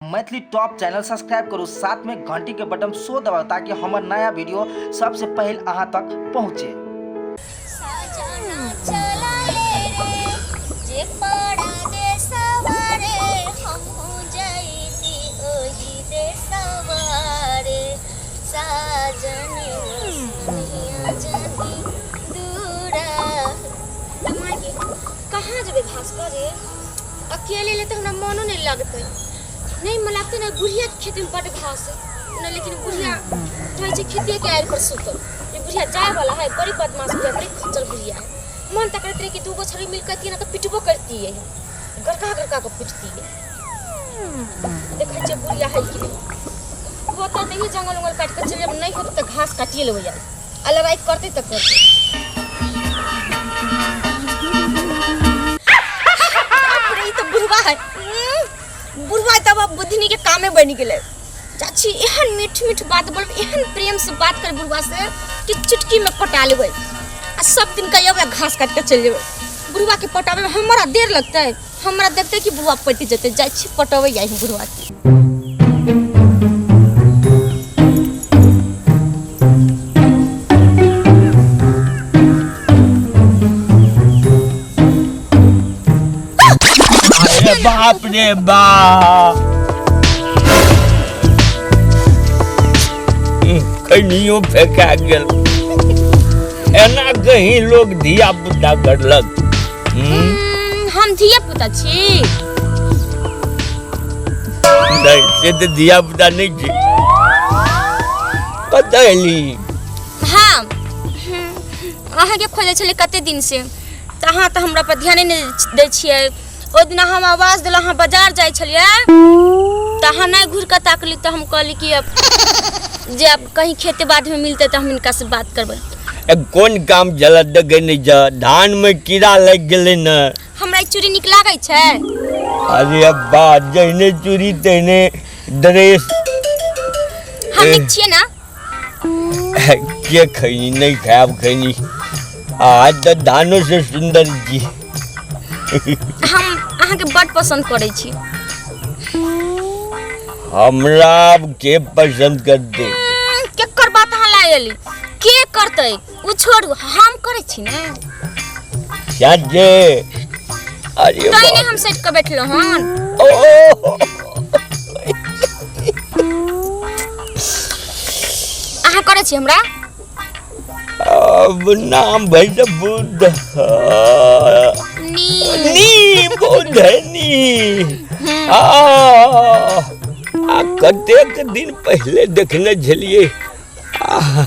Maithili top channel subscribe करू, साथ में घंटी के बटन सो दबाउ ताकि हमर नया वीडियो सबसे पहले अहाँ तक पहुँचे। साजना चला ले रे जे पाड़ा देशवा रे, हमहूँ जैती ओही देशवा रे। साजन सुनिया जनी दूरा। माय, कहाँ जेबै घास करे? अकेले ले तऽ हमरा मनो नहि लगतै। नहि मन लगतै ने। बुढ़िया के खेतमे बड्ड घास है ने, लेकिन बुढ़िया रहै छै खेते के आड़ि पर सुतल। ई बुढ़िया जाय वाला है, बड़ी बदमाश बुढ़िया, बड़ी खच्चर बुढ़िया है। मन तऽ करैत रहै कि दूगो छड़ी मिल के ना तऽ पिटबो करतियै, गड़का गड़का के पिटतियै। देखै छियै बुढ़िया है कि नहि। होतै तऽ इहे जंगल उंगल काटि कऽ चलि जेबै, नहि होतै तऽ घास काटिए लेबै आइ। आ लड़ाइ करतै तऽ करतै। बाप रे, ई तऽ बुढ़वा है। बुढ़वा तब अब बुधनी के कामे बनि गेलै। चाची, एहन मीठ मीठ बात बोलब, एहन प्रेम से बात कर बुढ़वा से कि चुटकी में पटा लेबै आ सब दिन कहियो घास काटि के चलि जेबै। बुढ़वा के पटाबै में हमरा देर लगतै? हमरा देखतै कि बुढ़वा पटि जेतै। जाइ छी पटबै आई बुढ़वा के। अरे बाप रे बाप, खैनियो फेंका गेल। एना कहीं लोग धिया पुता करलक? हम धिया पुता छी? नहीं, से तऽ धिया पुता नहीं छी। कतऽ एली? हाँ, अहाँके खोजै छलियै कते दिन से, तऽ अहाँ तऽ हमरा पर ध्याने नहि दै छियै। ओहि दिना हम आवाज देलहुँ, अहाँ बाजार जाइ छलियै तऽ अहाँ नहि घुरि कऽ ताकली, तऽ हम कहली कि अब जे अब कहीं खेते बाधमे मिलतै तऽ हम हिनका से बात करबै। ए, कोन काम जलत देखे नहीं छ? धान में कीड़ा लागि गेलै ने। हमरा ई चूड़ी नीक लागै छै? अरे अब्बा, जहने चूड़ी तहने ड्रेस। हम नीक छियै ने? के खैनी नहीं खायब खैनी, आज तऽ धानो से सुंदर जी। हम अहाँके बड्ड पसन्द करै छी। हमरा आब के पसंद करते? केकर बात अहाँ लाय एली? के करतै ओ छोड़ू, हम करै छी ने। साजे, अरे तै ने बाप। हम सटि कऽ बैठलहुँ हन। ओ, अहाँ करै छी हमरा? अब नाम भैल बुद्ध नी नी बुधनी। आ आ कतेक दिन पहिले देखने छलियै। आ,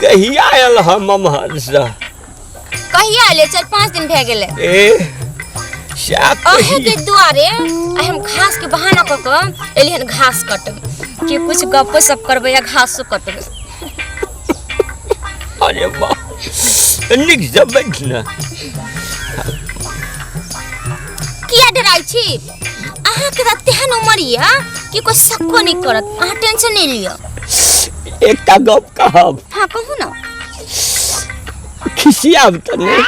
कहिया आयल हम अम्हरसँ? कहिया एलियै? 4-5 दिन भए गेलै। ए, सएह। अहे कही के दुआरे आइ हम घास के बहाना कऽ कऽ एलियै हन घास कटब कि कुछ गप्पो सब करबै या घासो कटबै। अरे वाह, नीकसँ बैठ ने। किया डराइ छी? अहाँके तऽ तेहन उमर यऽ कि कोइ शक्को नहि करत। अहाँ टेंशन नहि लिअ। एकटा गप कहब? हाँ, कहू ने। खिसियाब तऽ नहि?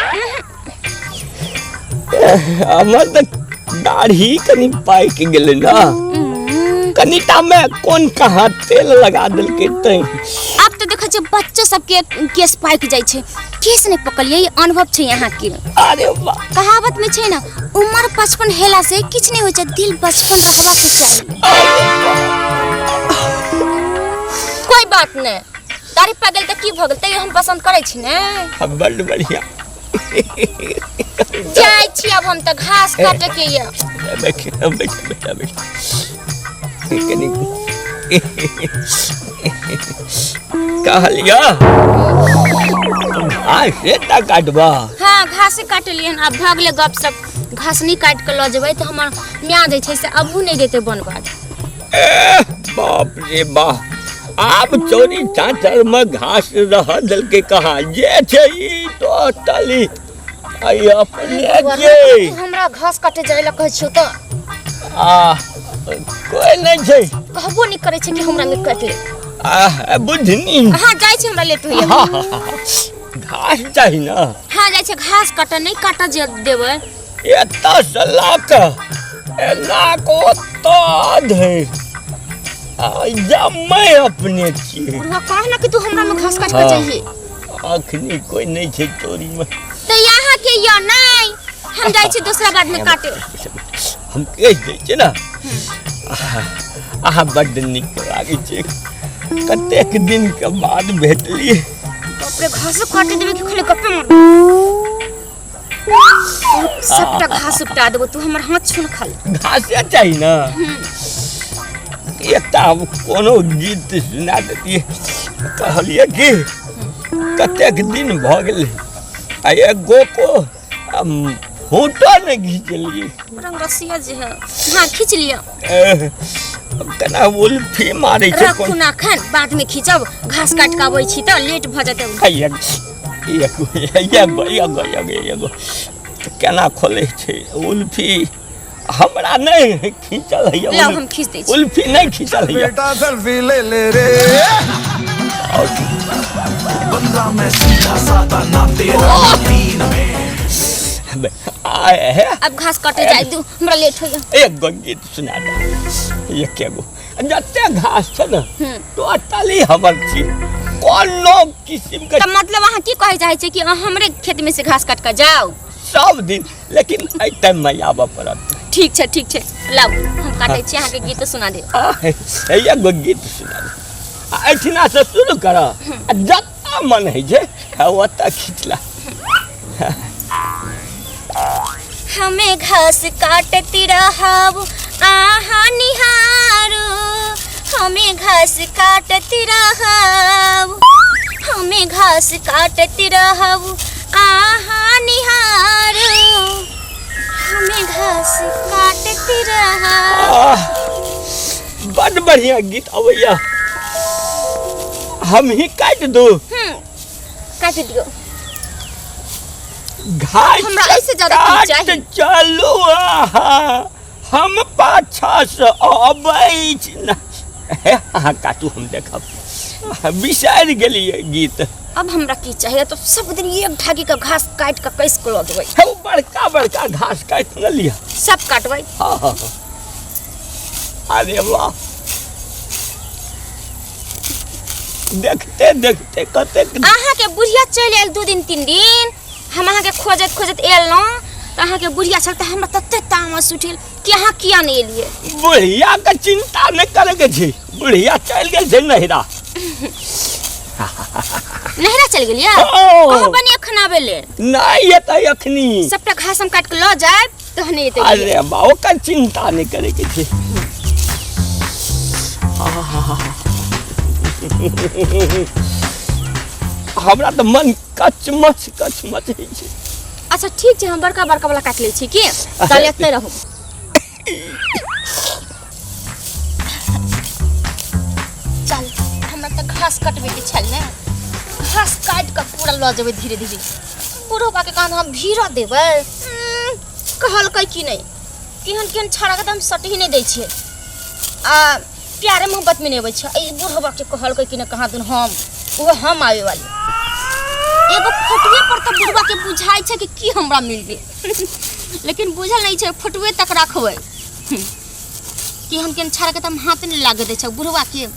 हमर तऽ दाढ़ी कनि पाकि गेलै ने, कनिटा मे कोन कहाँ तेल लगा देलकै तैं। आब तऽ देखै छियै बच्चो सबके केश पाकि जाइ छै, केश नहि पकलियै। ई अनुभव छै अहाँके। अरे वाह। कहावत में छै ने, उम्र 55 हेला से किछु नहि होइ छै, दिल बचपन रहबाक चाही। कोई बात नहि, दाढ़ी पाकि गेल तऽ की भऽ गेल? तैयो हम पसन्द करै छी ने। बड्ड बढ़िया। जाइ छी अब हम तऽ घास काटे के ये। बैठ बैठ बैठ बैठ कनि। कहलिया घास टा काटबा? हाँ, घासे काटलियै हन। आब भऽ गेलै गप सप। घास नहि काटि कऽ लऽ जेबै तऽ हमर माय जे छै से अबहु नहि देतै बनबाद। एह, बाप रे बाप, आब चोरी चाचर में घास रह देलकै कहाँ? जे छै ई तो तली आई अपने के। हमरा घास काटे जाय लए कहै छियौ तऽ आ कोई नहीं छै। कहबो नहि करै छै कि हमरा मे काटि ले। आ बुझनी। हाँ, जाइ छी, हमरा लेट होइया। घास चाही ना? हाँ, जाइ छै घास काटऽ। नहि काटऽ जे देबै। एतऽ से लऽ कऽ एना को तऽ धरि आ जम्मै अपने छियै। बुढ़वा कह ना कि तू हमरा में घास काट के हाँ। चाहिए। अखनी कोई नहीं छै चोरी में। तो यहाँ के यो नहीं, हम जाइ छी दूसरा बाद में काटे। हम कहि दै छियै ने, अहाँ बड्ड नीक लागै छै। कतेक दिन के बाद भेटलियै। बाप रे, घास काटे देबे कि खाली गप्पे मार? सबटा घास उपटा देबो, तू हमर हाथ छू खाली। घासे चाही ने। एकटा हम कोनो गीत सुना देतियै। कहलियै कि कतेक दिन भऽ गेलै आ एगो को फोटो नहि घिचलियै। रंग रसिया जे है। हाँ, खींच लिया। एह, केना उल्फी मारै छै। रखू ना खन, बाद में खींचब। घास काट के आबै छी तऽ लेट भऽ जेतै। एगो एगो एगो एगो एगो केना खोलै छै उल्फी? हमरा नहि खींचल हैया। लाउ, हम खींच दै छी। उल्फी नहि खींचल हैया। बेटा सेल्फी ले ले रे। और बंदा मैं सीधा सादा ना तेरा तीन में। आए हे। अब घास काटे जाय दू, हमरा लेट होइया। एक गो गीत सुना दे, एके गो। जते घास छै ने, टोटली हमर छी, कोनो किसिम के। तऽ मतलब अहाँ की कहै चाहै छी कि अहाँ हमरे खेत में से घास काट के जाउ? सब दिन, लेकिन एहि टाइम में आबऽ पड़त। ठीक छै, ठीक छै, लाउ, हम काटै छी, अहाँके गीत सुना देब। एगो गीत सुना दे आ एहिठिना से शुरू कर आ जतऽ मन होइ छै ओतऽ खींचला। हमें घास काटती रहब, आहा निहारू। हमें घास काटती रहब, हमें घास काटती रहब, आहा निहारू। हमें घास काटती रहब। आह, बड बढ़िया गीत अबैया। हम ही काटि दू? काट दियो। घास हमरा एहिसँ ज्यादा की काट चाही? चलू अहाँ, हम पाछा से अबै छी ना। हे, अहाँ काटू, हम देखब। बिसरि गेलियै गीत। अब हमरा की चाहिए? तो सब दिन एक ढाकी का घास काट के कैस के लऽ देबै। हे, ओ बड़का बड़का घास काटि न लिअ। सब काटबै। हाँ हाँ हाँ। अरे वाह, देखते देखते कतेक अहाँके बुढ़िया चलि आयल। 2 दिन 3 दिन हम अहाँके खोजैत खोजैत एलहुँ तऽ अहाँके बुढ़िया छल, तऽ हमरा तते तामस उठल कि अहाँ किया नहि एलियै। बुढ़िया के चिंता नहि करे के छै, बुढ़िया चलि गेल छै नहिरा। नहिरा चलि गेलियै? ओ। कहबनि एखन आबै ले? नहि एतै अखनी। सबटा घास हम काटि के लऽ जायब तहने एतै। अरे बा, ओकर चिंता नहि करे के छै। हमरा तऽ मन कचमच कचमच होइ छै। अच्छा, ठीक छै, हम बड़का बड़का वाला काटि लै छी की चल, एतै रहू। चल, हमरा तऽ घास कटबैके छल ने। घास काटि कऽ पूरा लऽ जेबै धीरे धीरे। बुढ़ोबा के कान हम भीड़ देबै। कहलकै कि नहि, केहन केहन छौड़ाके तऽ हम सटही नहि दै छियै आ प्यारे मोहब्बतमे नहि अबै छै। एहि बुढ़ोबा के कहलकै कि नहि, कहाँ दुन हम ओहो हम आवे वाली। एगो फोटुए पर तऽ बुढ़वा के बुझाइ छै कि की हमरा मिल गेल, लेकिन बुझल नहि छै फोटुए तक राखबै। केहन केहन छौड़ाके तऽ हम हाथ नहि लागे दै छै। बुढ़वा के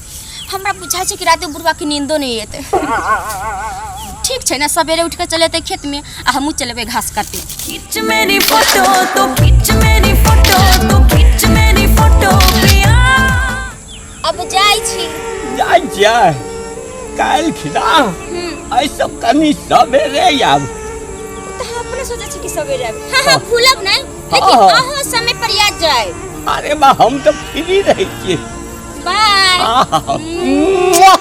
हमरा बुझाइ छै कि राते बुढ़वा के नींदो नहि एतै। ठीक छै ने, सवेरे उठि कऽ चलेतै खेतमे आ हमहूँ चलेबै घास काटे। खींच मेरी फोटो तो, खींच मेरी फोटो तो, खींच मेरी फोटो पिया। अब जाइ छी। जाइ छियै? काल्हि खिना एहि सब कनि सवेरे आब। तऽ हम अपने सोचै छी कि सवेरे आबि। हाँ हाँ, भूलब नहि, लेकिन अहाँ समय पर याद जाए। अरे बा, हम तऽ फ्री रहै छियै। बाय। आहा, मुआ।